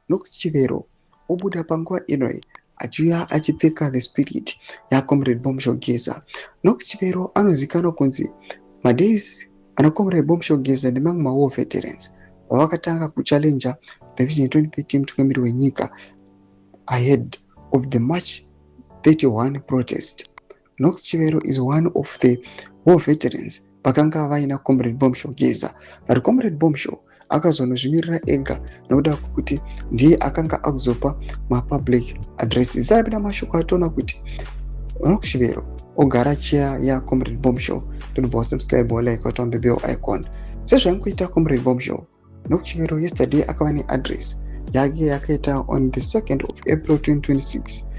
Knox Chivero obuda panguva ino achiuya achipfeka the spirit yaComrade Bombshell Geza. Knox Chivero anozikanwa kunzi madays ana Comrade Bombshell Geza nemamwe mawar veterans pavakatanga kuchallenger the Vision 2030 mutungamiri wenyika ahead of the March 31 protest. Knox Chivero is one of the war veterans vakanga vaina Comrade Bombshell Geza. But Comrade Bombshell akazonozvimirira ega nokuda kwekuti ndiye akanga akuzopa mapublic addresses. Sarapinda mashoko atoona kuti Knox Chivero ogara chair yaComrade Bombshell. Ndinobva wasubscribe, walike, waturn the bell icon. Sezvaingoita Comrade Bombshell, Knox Chivero yesterday akava neaddress yake yakaita on the 2nd of April 2026,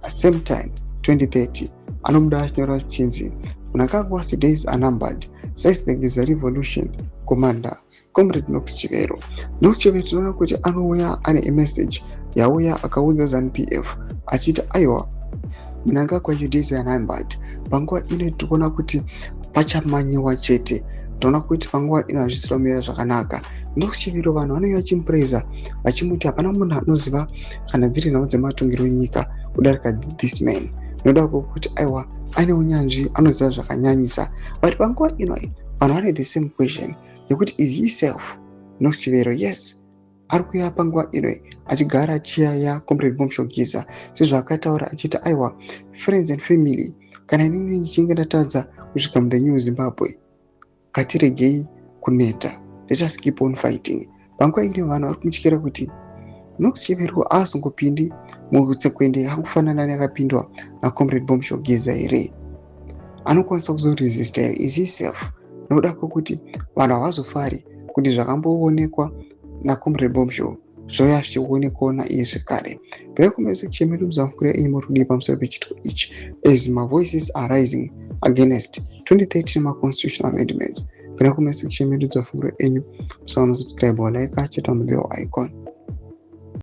same time 2030. Anobuda achinyora zvichinzi, "Mnangagwa's days are numbered, says the Geza Revolution commander, Comrade Knox Chivero." Knox Chivero tinoona kuti anouya ane emessage yauya akaudza ZANU PF achiti, "Aiwa Mnangagwa, your days are numbered." Panguva ino tikuona kuti pachamanyiwa chete. Tinoona kuti panguva ino hazvisiri kumira zvakanaka. Knox Chivero, vanhu vanouya vachimupraiser vachimuti hapana munhu anoziva kana dziri nhau dzematongero enyika kudarika this man, noda kwokuti aiwa ane unyanzvi, anoziva zvakanyanyisa. But panguva ino vanhu vane the same question yekuti, is he safe, Knox Chivero? Yes, ari kuuya panguva ino achigara chair yaComrade Bombshell Geza, sezvaakataura achiti, "Aiwa friends and family, kana inini ndichinge ndatadza kusvika muthe new Zimbabwe, ngatiregei kuneta, let us keep on fighting." Panguva ino vanhu vari kumutyira kuti Knox Chivero aazongopindi mutsekwende yakufanana neakapindwa naComrade Bombshell Geza here? Anokwanisa kuzoresista here? Is he safe? Nokuda kwekuti vanhu havazofari kuti zvakamboonekwa naComrade Bombshell zvouya zvichionekwawo naiye zvekare. Pera section medu, muzamukuru enyu muri kudii pamusoro pechitiko ichi, as mavoices are rising against 2030 maconstitutional amendments? Pera comment section medu, dzafunguro enyu. Musaona subscribe, walike, cheta bell icon.